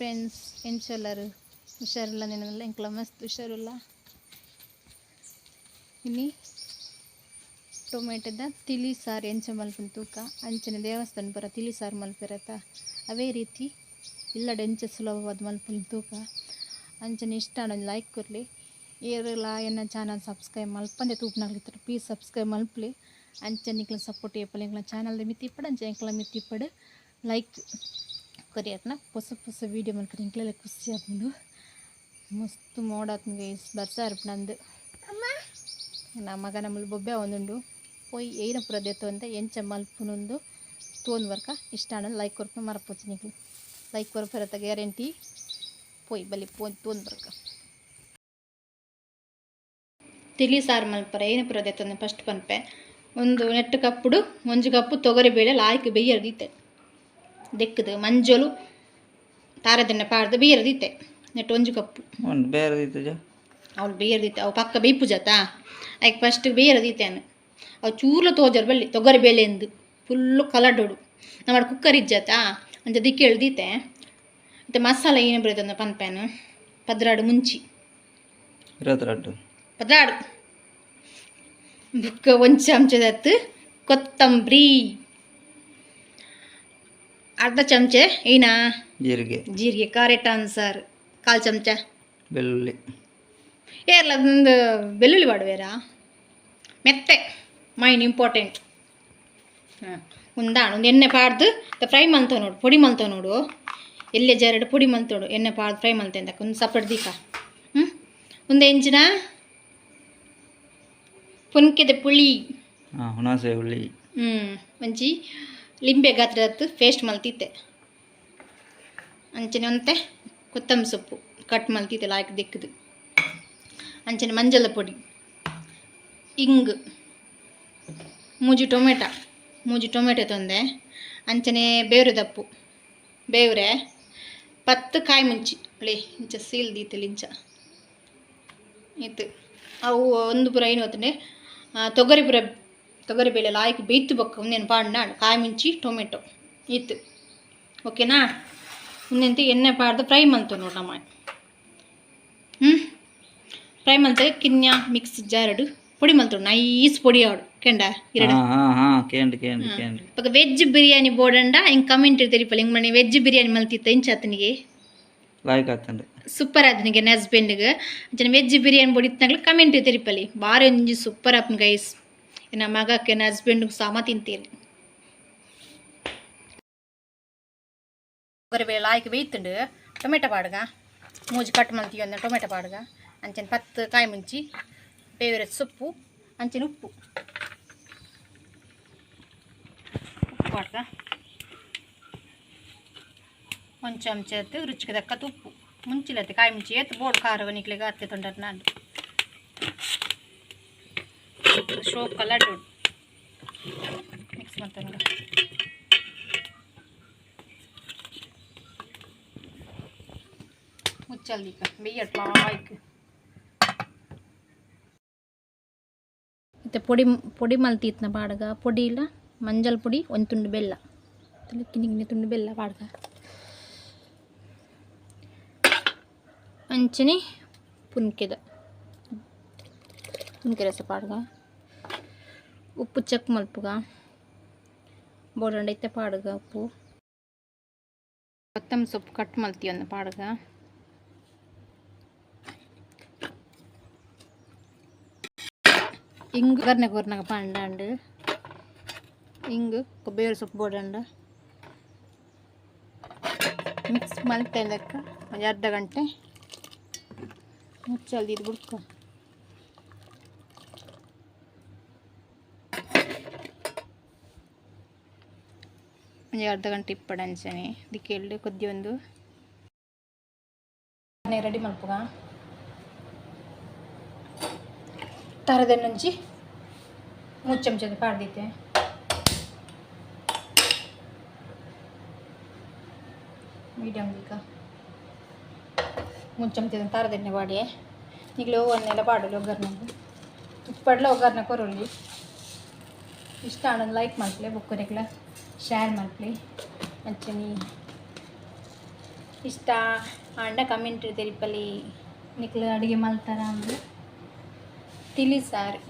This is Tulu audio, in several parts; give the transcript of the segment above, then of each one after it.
ಫ್ರೆಂಡ್ಸ್, ಎಂಚೊಲ್ಲರು ಹುಷಾರಿಲ್ಲ ನೆನಲ್ಲ ಎಂಕ್ಲ ಮಸ್ತ್ ಹುಷಾರಿಲ್ಲ. ಇನಿ ಟೊಮೆಟೊದ ತಿಳಿ ಸಾರು ಎಂಚ ಮಲ್ಪುನ ತೂಕ ಅಂಚನೆ ದೇವಸ್ಥಾನ ಪೂರ ತಿಳಿ ಸಾರು ಮಲ್ಪೆರತ ಅವೇ ರೀತಿ ಇಲ್ಲಡೆ ಎಂಚ ಸುಲಭವಾದ ಮಲ್ಪುನ ತೂಕ ಅಂಚನೆ ಇಷ್ಟ ಒಂಜಿ ಲೈಕ್ ಕೊರ್ಲಿ. ಏರೆಲ ಎನ್ನ ಚಾನಲ್ ಸಬ್ಸ್ಕ್ರೈಬ್ ಮಲ್ಪಂದೆ ತೂಪುನಕ್ಲ್ ಪ್ಲೀಸ್ ಸಬ್ಸ್ಕ್ರೈಬ್ ಮಲ್ಪುಲೆ. ಅಂಚನೆ ನಿಕ್ಲೆನ ಸಪೋರ್ಟ್ ಏಪಲ ಎಂಕ್ಲ ಚಾನಲ್ದ ಮಿತ್ತ್ ಇಪ್ಪಡ್ ಅಂಚ ಎಂಕ್ಲ ಮಿತ್ತ್ ಇಪ್ಪಡ್ ಲೈಕ್ ಕೊರಿಯರ್ನ ಪೊಸ ಪೊಸ ವೀಡಿಯೋ ಮಲ್ಪರೆ ಎಂಕ್ಲೆಲ ಖುಷಿ ಆಪುಂಡು. ಮಸ್ತ್ ಮೋಡಾತ್ಂಡ್ ಗೈಸ್, ಬರ್ಸ ಬರ್ಪುನಂದ್ ನಮ್ಮ ಮಗ ನಮ್ಮಲು ಬೊಬ್ಬೆ ಆವೊಂದುಂಡು. ಪೋಯಿ ಏನ ಪೂರ ದೆತ್ತೊಂದೆ ಎಂಚ ಮಲ್ಪುನುಂದು ತೂವೊಂದು ಬರ್ಕ. ಇಷ್ಟ ಆಂಡ ಲೈಕ್ ಕೊರ್ಪುನ ಮರಪೊಚ್ಚಿ ನಿಕ್ಲು. Like ಕೊರ್ಪೆರತ guarantee. ಪೋಯಿ ಬಲಿ ಪೋಯಿ ತೂವೊಂದು ಬರ್ಕ. ತಿಳಿ ಸಾರು ಮಲ್ಪರೆ ಏನ ಪೂರ ದೆತ್ತೊಂದೆ ಫಸ್ಟ್ ಪನ್ಪೆ. ಒಂದು ನೆಟ್ಟ್ ಕಪ್ಪುಡು ಒಂಜಿ ಕಪ್ಪು ತೊಗರಿ ಬೇಳೆ ಲಾಯ್ಕ್ ಬೆಯ್ಯರೆ ದೀತೆ ದೆಕ್ಕುದು ಮಂಜೊಲು ತಾರದೆಣ್ಣೆ ಪಾಡ್ದು ಬೇಯ್ಯರೆ ದೀತೆ ನೆಟ್ ಒಂಜಿ ಕಪ್ಪು. ಉಂಡು ಬೇರೆ ದೀತುಜ. ಅವ್ಲು ಬೇಯ್ಯರೆ ದೀತೆ ಅವು ಪಕ್ಕ ಬೇಯ್ಪುಜತ ಐಕ್ ಫಸ್ಟ್ ಬೇಯ್ಯರೆ ದೀತೆ ಯಾನ್. ಅವು ಚೂರ್ಲ ತೋಜರೆ ಬಲ್ಲಿ ತೊಗರಿ ಬೇಳೆ ಇಂದು ಫುಲ್ಲು ಕಲರ್ಡೋಡು ನಮ್ಮಡ ಕುಕ್ಕರ್ ಇಜ್ಜತ ಅಂಚ ದಿಕ್ಕೆಳ್ ದೀತೆ. ಇತ್ತೆ ಮಸಾಲೆ ಏನ್ ಬರ್ತದೆ ಪನ್ಪೇನು. 12 ಮುಂಚಿ 22. 12 ಬುಕ್ಕ ಒಂಜಿ ಚಮಚದತ್ತು ಕೊತ್ತಂಬರಿ, ಅರ್ಧ ಚಮಚ ಏನ ಜೀರಿಗೆ. ಜೀರಿಗೆ ಕರೆಕ್ಟ್ ಆನ್ಸರ್. ಕಾಲು ಚಮಚ ಬೆಳ್ಳುಳ್ಳಿ. ಏರ್ಲ ಒಂದು ಬೆಳ್ಳುಳ್ಳಿ ಪಾಡುವೆರಾ ಮೆತ್ತೆ ಮೈನ್ ಇಂಪಾರ್ಟೆಂಟ್. ಹಾಂ, ಉಂದಾಣ್ ಒಂದು ಎಣ್ಣೆ ಪಾಡ್ದು ಫ್ರೈ ಮಲ್ತವ ನೋಡು, ಪೊಡಿ ಮಲ್ತವ ನೋಡು. ಎಲ್ಲೆ ಜರಡು ಪೊಡಿ ಮಲ್ತೋಡು ಎಣ್ಣೆ ಪಾಡ್ದು ಫ್ರೈ ಮಲ್ತೆ ಒಂದು ಸಪ್ರೇಟ್ ದೀಕ. ಹ್ಞೂ, ಒಂದು ಎಂಚಿನ ಪುನ್ಕೆದ ಪುಳಿ. ಹಾಂ, ಹುಣಸೆ ಹುಳಿ. ಹ್ಞೂ, ಒಂಜಿ ಲಿಂಬೆ ಗಾತ್ರದ ಪೇಸ್ಟ್ ಮಲ್ತಿತ್ತೆ. ಅಂಚನೆ ಒಂತೆ ಕೊತ್ತಂಬರಿ ಸೊಪ್ಪು ಕಟ್ ಮಲ್ತಿತ್ತೆ ಲಾಯ್ಕ್ ದಿಕ್ಕದು. ಅಂಚನೆ ಮಂಜಲ ಪೊಡಿ, ಇಂಗು, ಮೂಜಿ ಟೊಮೆಟೊ, ಮೂಜಿ ಟೊಮೆಟೊ ತಂದೆ. ಅಂಚನೆ ಬೇವ್ರೆ ದಪ್ಪು ಬೇವ್ರೆ, 10 ಕಾಯಿ ಮುಂಚಿ ಲೇ ಇಂಚ ಸೀಲ್ ದೀತಲ್ ಇಂಚ ಇತ್ತು. ಅವು ಒಂದು ಪೂರ ಏನು ಗೊತ್ತುಂಡೆ, ತೊಗರಿ ಪೂರ ತೊಗರಿ ಬೇಳೆ ಲಾಯ್ಕ್ ಬೇಯ್ತು ಬೊಕ್ಕ ಉಂದೆನ್ ಪಾಡ್ಂಡ ಕಾಯಿ ಮುಂಚಿ ಟೊಮೆಟೊ ಇತ್ತು. ಓಕೆನಾ? ಉಂದೆಂತ ಎಣ್ಣೆ ಪಾಡ್ದು ಫ್ರೈ ಮಲ್ತು ನೋಡು ನಮ್ಮ. ಹ್ಞೂ, ಫ್ರೈ ಮಲ್ತ ಕಿನ್ಯ ಮಿಕ್ಸ್ ಜಾರಡು ಪೊಡಿ ಮಲ್ತೋಡು, ನೈಸ್ ಪೊಡಿ ಆವಡು ಕೆಂಡ ಇರಡ. ಹಾಂ ಹಾಂ ಹಾಂ, ಕೇಂಡ್ ಕೇಂಡ್ ಕೇಂಡ್. ಬೊಕ ವೆಜ್ ಬಿರಿಯಾನಿ ಬೋಡಂಡ ಇಂಕ್ ಕಮೆಂಟ್ ತೆರಿಪಲೆ. ಇಂಕ್ ಮನೆ ವೆಜ್ ಬಿರಿಯಾನಿ ಮಲ್ತಿತ್ತ ಇಂಚಾತನಿಗೆ ಲಾಯ್ಕ್ ಆತಂಡೆ. ಸೂಪರ್ ಆತನಿಗೆ ಎನ್ನ ಹಸ್ಬೆಂಡ್ಗೆ. ಅಂಚನೆ ವೆಜ್ ಬಿರಿಯಾನಿ ಬೋಡಿತ್ತನಾಗ್ಲ ಕಮೆಂಟ್ ತೆರಿಪಲಿ. ಬಾರಿ ಒಂಜಿ ಸೂಪರ್ ಆಪುಂಡು ಗೈಸ್. ಎನ್ನ ಮಗಕ್ಕೆ ಎನ್ನ ಹಸ್ಬೆಂಡ್ಗೆ ಸಮ ತಿಂತೇನೆ. ಬೇಳೆ ಲಾಯ್ಕ್ ಬೇಯ್ತುಂಡು. ಟೊಮೆಟೊ ಪಾಡ್ಗ, ಮೂಜಿ ಕಟ್ ಮಲ್ತೀವಿ ಅಂದ ಟೊಮೆಟೊ ಪಾಡ್ಗ. ಅಂಚನೆ 10 ಕಾಯಿ ಮುಂಚಿ, ಬೇವಿನ ಸೊಪ್ಪು, ಅಂಚನೆ ಉಪ್ಪು. ಉಪ್ಪು ಪಾಡ್ಗ ಒಂದು ಚಮಚ ರುಚಿಗೆ ತಕ್ಕತ್ತು ಉಪ್ಪು. ಮುಂಚಿಲತ್ತೆ ಕಾಯಿ ಮುಂಚಿ ಏತ್ ಬೋಡು ಖಾರ ನಿಕ್ಲೆಗ್ ಅತ್ತೆ ತೊಂದರೆ ನಾಡು ಶೋಕ್ ಲಡ್ಡು ಮಿಕ್ಸ್ ಮಾಡ್ತಾನೆ. ಮುಚ್ಚಲ್ದೀಕ ಬೇಯಟ್ ಲಾಯ್ಕ್. ಇತ್ತೆ ಪೊಡಿ ಪೊಡಿ ಮಲ್ತಿತ್ನ ಪಾಡ್ಗ. ಪೊಡಿ ಇಲ್ಲ ಮಂಜಲ್ ಪೊಡಿ, ಒಂದು ತುಂಡು ಬೆಲ್ಲ, ಕಿನ್ನಿ ಕಿನ್ನಿ ತುಂಡು ಬೆಲ್ಲ ಪಾಡ್ಗ. ಅಂಚನೆ ಪುನ್ಕೆದ ಪುನ್ಕೆ ರಸ ಪಾಡ್ಗ. ಉಪ್ಪು ಚೆಕ್ ಮಲ್ಪುಗ, ಬೋಡಂಡ ಇತ್ತೆ ಪಾಡ್ಗ ಉಪ್ಪು. ಕೊತ್ತಂಬರಿ ಸೊಪ್ಪು ಕಟ್ ಮಲ್ತೀವಿ ಪಾಡ್ಗ. ಇಂಗು ಒಗ್ಗರ್ಣೆ ಕೊರ್ನಗ ಪಾಂಡಂಡು ಇಂಗು ಕೊಬ್ಬರಿ ಸೊಪ್ಪು ಬೋಡಂಡ ಮಿಕ್ಸ್ ಮಲ್ತೆ ಲೆಕ್ಕ ಒಂಜಿ ಅರ್ಧ ಗಂಟೆ ಮುಚ್ಚಲ್ದಿದ್ದು ಬುಡ್ಕ. ಒಂಜಿ ಅರ್ಧ ಗಂಟೆ ಇಪ್ಪಡು ಅಂಚನೆ ದಿಕ್ಕೆಲ್ಡ್ ಕೊದ್ದಿ ಒಂದು ರೆಡಿ ಮಲ್ಪುಗ. ತರದೆಣ್ಣೊಂಜಿ 3 ಚಮಚದ ಪಾಡ್ದಿತ್ತೆ. ಮೀಡಿಯಮ್ ದೀಕ 3 ಚಮಚದ ತಾರದೆಣ್ಣೆ ಪಾಡಿ. ನಿಕ್ಲೆ ಒವ್ವನ್ನೆಲ್ಲ ಪಾಡೊಲಿ ಒಗ್ಗರ್ಣೆಗ್ ಉಪ್ಪಡ್ಲ ಒಗ್ಗರ್ಣೆ ಕೊರೊಲಿ. ಇಷ್ಟ ಆಂಡ ಲೈಕ್ ಮಲ್ಪುಲೆ, ಬೊಕ್ಕ ನಿಕ್ಲೆ ಶೇರ್ ಮಲ್ಪುಲೆ. ಅಂಚನೆ ಇಷ್ಟ ಆಂಡ ಕಮೆಂಟ್ ತೆರಿಪಲಿ. ನಿಕ್ಲು ಅಡುಗೆ ಮಲ್ತಾರ ಅಂದು. ತಿಳಿ ಸಾರು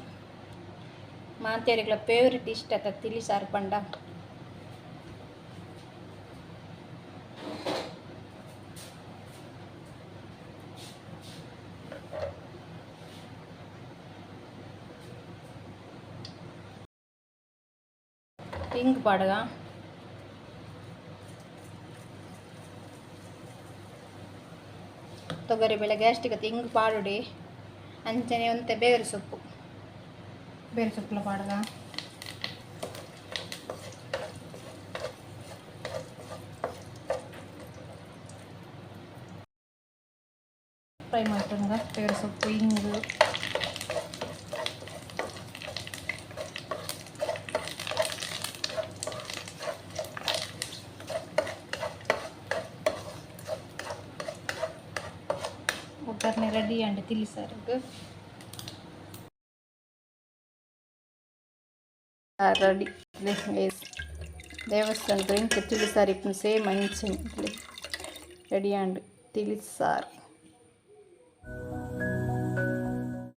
ಮಾತೆರೆಗ್ಲ ಫೇವ್ರೆಟ್ ಇಷ್ಟ ಆತ ತಿಳಿ ಸಾರು ಪಂಡ. ಇಂಗ್ ಪಾಡ್ಗ. ತೊಗರಿ ಬೇಳೆ ಗ್ಯಾಸ್ಟ್ರಿಕ್ ಇಂಗ್ ಪಾಡುಡಿ. ಅಂಚನೆ ಒಂತೆ ಬೇರು ಸೊಪ್ಪು, ಬೇರೆ ಸೊಪ್ಪುಲ ಪಾಡ್ಗ. ಫ್ರೈ ಮಾಡ್ಕೊಂಡ ಬೇರೆ ಸೊಪ್ಪು, ಇಂಗು. ಒಗ್ಗರಣೆ ರೆಡಿ ಅಂಡ್ ತಿಳಿ ಸಾರಿಗೆ ರೆಡಿ. ದೇವಸ್ಥಾನದ ಇಂಚ ತಿಳಿ ಸಾರು ಇಪ್ಪು ಸೇಮ್ ಅಂಚನೆ ರೆಡಿ ಆಂಡ್ ತಿಳಿ ಸಾರು.